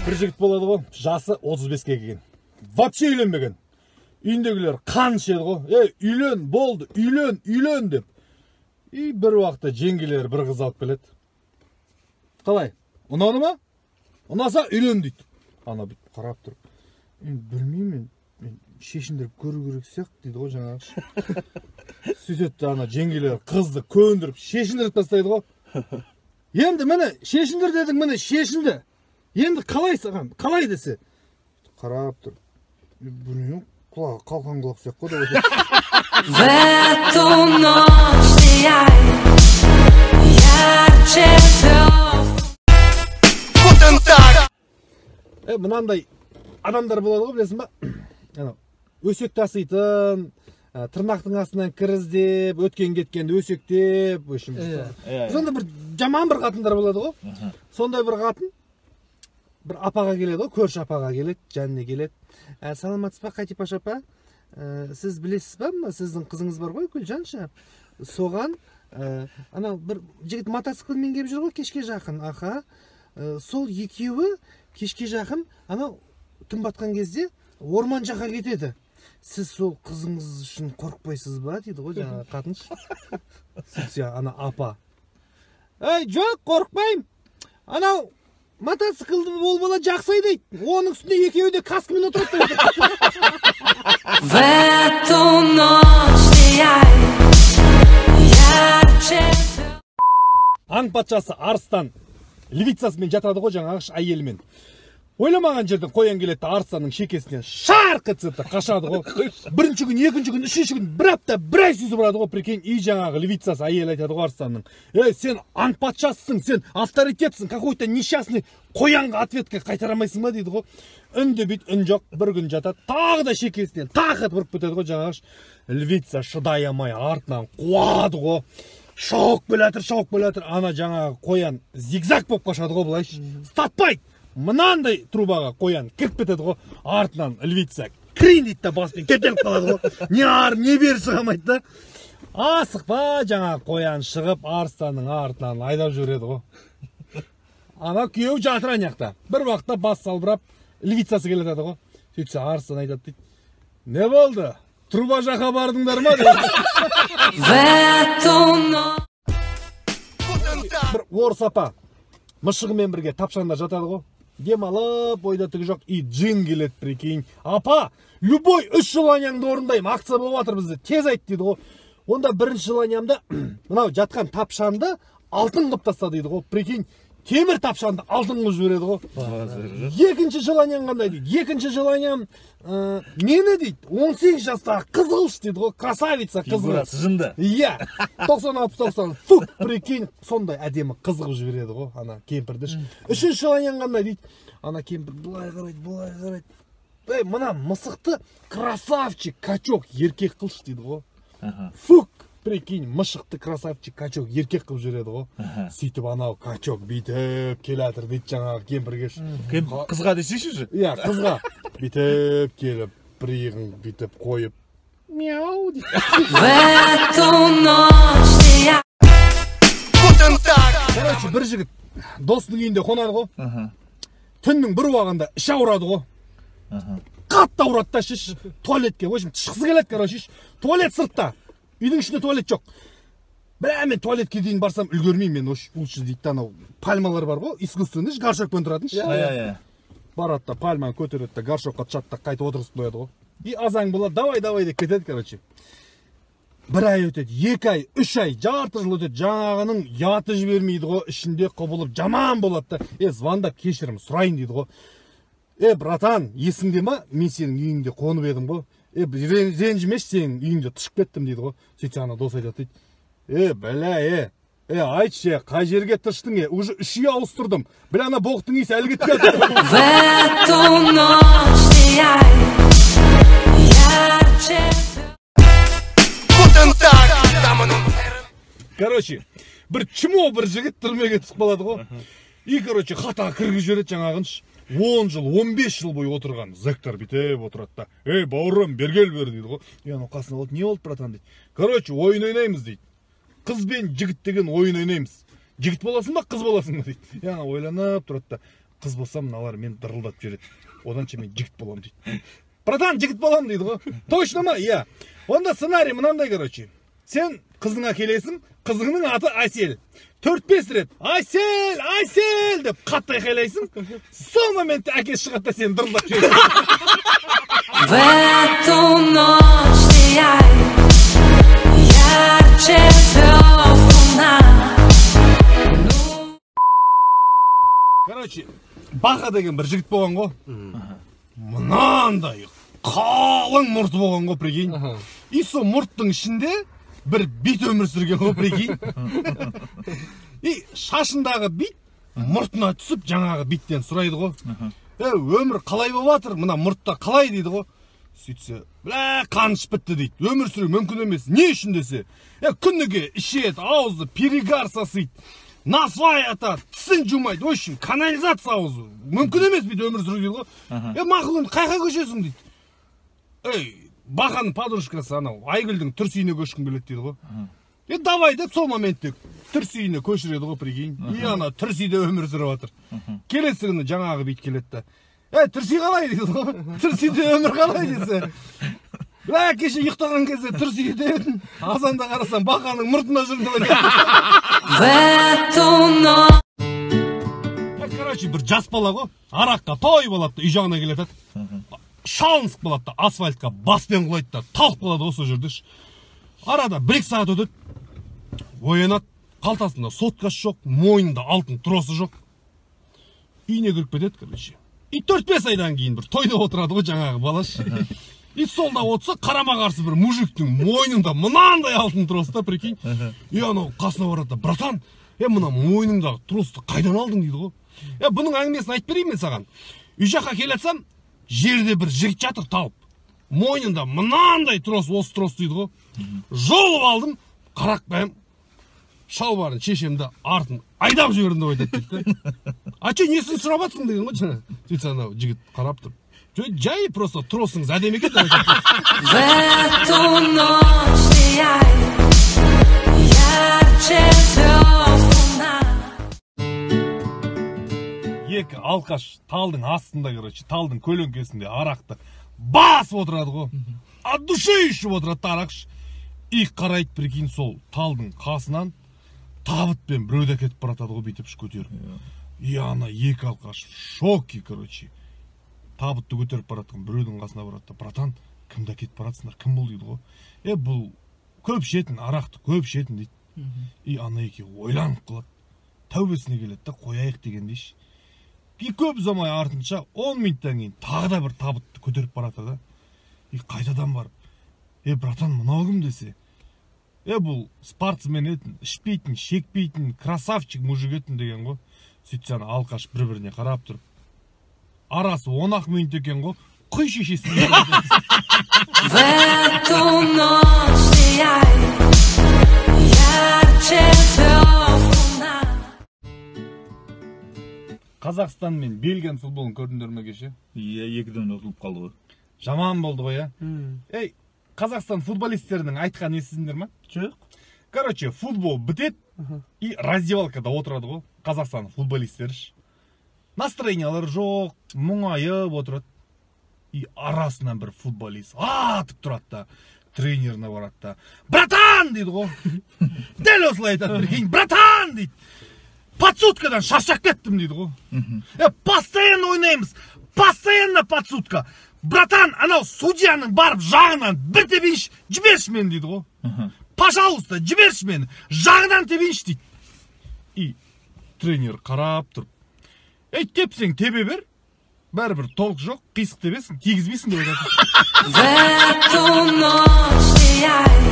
Бір жігіт болады ғой, жасы 35-ке келген. Вообще үйленбеген. Үйіндегілер қан ішеді ғой. Ей, үйлен, болды, үйлен, үйлен деп. И бір уақытта жеңгелері бір қыз алып келеді. Қалай? Ұнады ма? Ұнаса үйлен дейді. Ана бүйтіп қарап тұрып, мен білмеймін, мен шешіндіріп көру керек сияқты дейді ғой жаңағы. Сөйтеді ана жеңгелері қызды көндіріп, шешіндіріп тастайды ғой. Енді міне шешіндір дедің, міне шешінді. Енді қалай саған, қалай десе, қарап тұр. Білмеймін, құлағы қалқан құлақ сияқты ғой деп айтады. В эту ночь сияй ярче звезд. Мынандай адамдар болады ғой, білесің ба? Анау өсек таситын, тырнақтың астынан кір іздеп, өткен кеткенді өсектеп, в общем, сондай бір жаман бір қатындар болады ғой. Сондай бір қатын бір апаға келеді ғой, көрші апаға келеді, жанына келеді. Саламатсыз ба, Қатипаш апа? Сіз білесіз ба, мына сіздің қызыңыз бар ғой, Гүлжанша? Соған анау бір жігіт мотоциклмен келіп жүр ғой кешке жақын, аха. Сол екеуі кешке жақын анау түн батқан кезде орман жаққа кетеді. Сіз сол қызыңыз үшін қорықпайсыз ба дейді ғой жаңағы қатыншы. Сөйтсе ана апа, ей, жоқ, қорықпаймын. Анау мотоциклді ол бала жақсы айдайды. Оның үстіне екеуі де каскамен отырады деп. В эту ночь сияй ярче звезд. Аң патшасы арыстан левицасымен жатады ғой жаңағы әйелімен. Ойламаған жерден қоян келеді, арыстанның шекесінен шарқ етсе қашады ғой. Бірінші күн, екінші күн, үшінші күн, бір апта, бір ай сүзіп ұрады ғой, прикинь. И жаңағы левицасы әйел айтады ғой арыстанның: ей, сен аң патшасысың, сен авторитетсің, какой-то несчастный қоянға ответка қайтара алмайсың ба дейді ғой. Үндемейді, үн жоқ, бір күн жатады, тағы да шекесінен тақ етіп ұрып кетеді ғой жаңағы. Львица шыдай алмай артынан қуады ғой. Шауып келе жатыр, шауып келе жатыр. Ана жаңағы қоян зигзаг болып қашады ғой былайшы. Ұстатпайды. Мынандай трубаға қоян кіріп кетеді ғой. Артынан львица кірейін дейді да баспен кептеліп қалады ғой. Не ары, не бері шыға алмайды да. Асықпа жаңағы қоян шығып арыстанның артынан айдап жібереді ғой. Ана күйеуі жатыр ана жақта. Бір уақытта бас салбырап львицасы келе жатады ғой. Сөйтсе арыстан айтады дейді: не болды? Труба жаққа бардыңдар ма дейді. В эту ночь. Бір орыс апа мышығымен бірге тапшанда жатады ғой. Демалып, ойда түгі жоқ, и джин келеді, прикинь. Апа, любой үш желанияңды орындаймын, акция болып жатыр бізде, тез айт дейді ғой. Онда бірінші желаниямда мынау жатқан тапшанды алтын қылып таста дейді ғой, прикинь. Темір тапшанды алтын қылып жібереді ғой. Екінші желанияң қандай дейді? Екінші желаниям, мені дейді, 18 жастағы қыз қылшы дейді ғой, красавица қыз. Фигурасы жынды. Иә, 96-90, фук, прикинь, сондай әдемі қыз қылып жібереді ғой, ана кемпірді. Үшінші желанияң қандай дейді? Ана кемпір былай қарайды, былай қарайды. Ей, мына мысықты красавчик, качок, еркек қылшы дейді ғой. Фук, прикинь, мышықты красавчик, качок, еркек қылып жібереді ғой. Сөйтіп анау качок бүйтіп келе жатыр дейді жаңағы кемпірге. Қызға десейші уже? Иә, қызға. Бүйтіп келіп, бір иығын бүйтіп қойып, мяу дейді. В эту ночь сияй. Короче, бір жігіт досының үйінде қонады ғой. Түннің бір уағында іші ауырады ғой. Қатты ауырады да шеш, туалетке, в общем, тышқысы келеді, короче, ш. Туалет сыртта. Үйдің ішінде туалет жоқ. Бля, мен туалетке дейін барсам үлгермеймін мен, лучше дейді да, анау пальмалар бар ғой, искусственный, горшокпен тұратын ше. Иә, иә. Барады да пальманы көтереді да горшокқа тышады да қайтып отырғызып қояды ғой. И азаң болады, давай, давай деп кетеді, короче. Бір ай өтеді, екі ай, үш ай, жарты жыл өтеді, жаңағының ұяты жібермейді ғой, ішінде құбылып жаман болады да. Звондап кешірім сұрайын дейді ғой. Братан, есіңде ма? Мен сенің үйіңде қонып едім ғой. Ренжімеші, сенің үйіңде тышып кеттім дейді ғой. Сөйтсе ана дос айтады дейді: бля, айтшы, қай жерге тыштың, уже үш үй ауыстырдым. Бля, ана боқтың иісі әлі кетпей жатыр. В эту ночь сияй ярче звезд. Короче, бір чмо бір жігіт түрмеге түсіп қалады ғой. И, короче, хатаға кіргізіп жібереді жаңағын. 10 жыл, 15 жыл бойы отырған зэктар бүйтіп отырады да. Ей, бауырым, бері кел бері дейді ғой. И анау қасына алады, не болды, братан дейді. Короче, ойын ойнаймыз дейді. Қыз бен жігіт деген ойын ойнаймыз. Жігіт боласың ба, қыз боласың ба дейді. Е, ана ойланып тұрады да, қыз болсам мыналар мені дырылдатып жібереді. Оданша мен жігіт боламын дейді. Братан, жігіт боламын дейді ғой. Точно ма? Иә. Онда сценарий мынандай, короче. Сен қызыңа келесің, қызыңның аты Әсел. 4-5 рет Әсел, Әсел деп қатты айқайлайсың. Сол моментте әкесі шығады да сені дырылдатып жібереді. В эту ночь сияй ярче звезд луна. Короче, Баха деген бір жігіт болған ғой. Мынандай қалың мұрты болған ғой, прикинь. И сол мұрттың ішінде бір бит өмір сүрген ғой, прикинь. И шашындағы бит мұртына түсіп, жаңағы биттен сұрайды ғой. Өмір қалай болып жатыр, мына мұртта қалай дейді ғой. Сөйтсе, бля, қан ішіп бітті дейді. Өмір сүру мүмкін емес. Не үшін десе, күніге ішеді, аузы перегар сасиды, насвай атады, тісін жумайды. В общем, канализация аузы. Мүмкін емес бүйтіп өмір сүру дейді ғой. Мақұл, енді қайқа көшесің дейді. Ей, Бақаның подружкасы анау Айгүлдің Түрс үйіне көшкім келеді дейді ғой. Давай деп сол моментте Түрс үйіне көшіреді ғой, прикинь. И ана Түрс үйде өмір сүріп жатыр. Келесі күні жаңағы бит келеді да. Түрс үй қалай дейді ғой. Түрс үйде өмір қалай десе. Бля, кеше ұйықтаған кезде Түрс үйде едім. Азанда қарасам Бақаның мұртына жүрдім деп айтады. В эту ночь. Короче, бір жас бала ғой, араққа тойып алады да, үй жағына келе жатады. Шалынысып қалады да, асфальтқа баспен құлайды да, талып қалады осы жерде. Арада 1-2 сағат өтеді. Оянады, қалтасында соткасы жоқ, мойнында алтын тросы жоқ. Үйіне кіріп кетеді, короче. И 4-5 айдан кейін бір тойда отырады ғой жаңағы балаш. И солда отырса, қарама-қарсы бір мужиктің мойнында мынандай алтын трос та, прикинь. И анау қасына барады да, братан, мына мойныңдағы тросты қайдан алдың дейді ғой. Бұның әңгімесін айтып берейін мен саған. Үй жаққа келе жатсам, жерде бір жігіт жатыр тауып. Мойнында мынандай трос, осы трос дейді ғой. Жолып алдым, қарап қоям, шалбарын шешемді артын айдап жібердім деп айтады дейді. А че, несін сұрап жатсың деген ғой жаңа. Сөйтсе анау жігіт қарап тұрып, жай просто тросыңыз әдемі екен деп айтады. В эту ночь сияй ярче звезд луна. Екі алқаш талдың астында, короче, талдың көлеңкесінде арақты басып отырады ғой. От души ішіп отырады арақшы. И қарайды, прикинь, сол талдың қасынан табытпен біреуді әкетіп баратады ғой, бүйтіп көтеріп. И ана екі алқаш в шоке, короче. Табытты көтеріп баратқан біреудің қасына барады да, братан, кімді әкетіп баратсыңдар, кім бұл дейді ғой. Бұл көп ішетін, арақты көп ішетін дейді. И ана екеуі ойланып қалады. Тәубесіне келеді да, қояйық дегендейші. И көп ұзамай артынша 10 минуттан кейін тағы да бір табытты көтеріп баратыр да. И қайтадан барып, братан, мынау кім десе, бұл спортсмен етін, ішпейтін, шекпейтін, красавчик мужик етін деген ғой. Сөйтсе ана алқаш бір-біріне қарап тұрып, арасы 10-ақ минут екен ғой, құй шешесін. В эту ночь сияй ярче звезд луна. Қазақстан мен Бельгияның футболын көрдіңдер ме кеше? Иә, 2-ден ұтылып қалды ғой. Жаман болды ғой, иә? Ей, Қазақстан футболистерінің айтқанын естідіңдер ме? Жоқ. Короче, футбол бітеді и раздевалкада отырады ғой Қазақстан футболистері. Настроениялары жоқ, мұңайып отырады. И арасынан бір футболист атып тұрады да, тренеріне барады да, братан дейді ғой. Дәл осылай айтады, прикинь, братан дейді. Подсудкадан шаршап кеттім дейді ғой. Постоянно ойнаймыз, постоянно подсудка. Братан, анау судьяның барып жағынан бір тебейінші, жіберші мені дейді ғой. Пожалуйста, жіберші мені, жағынан тебейінші дейді. И тренер қарап тұрып, тепсең тебе бер, бәрібір толық жоқ, қисық тебесің, тигізбейсің деп айтады. В эту ночь сияй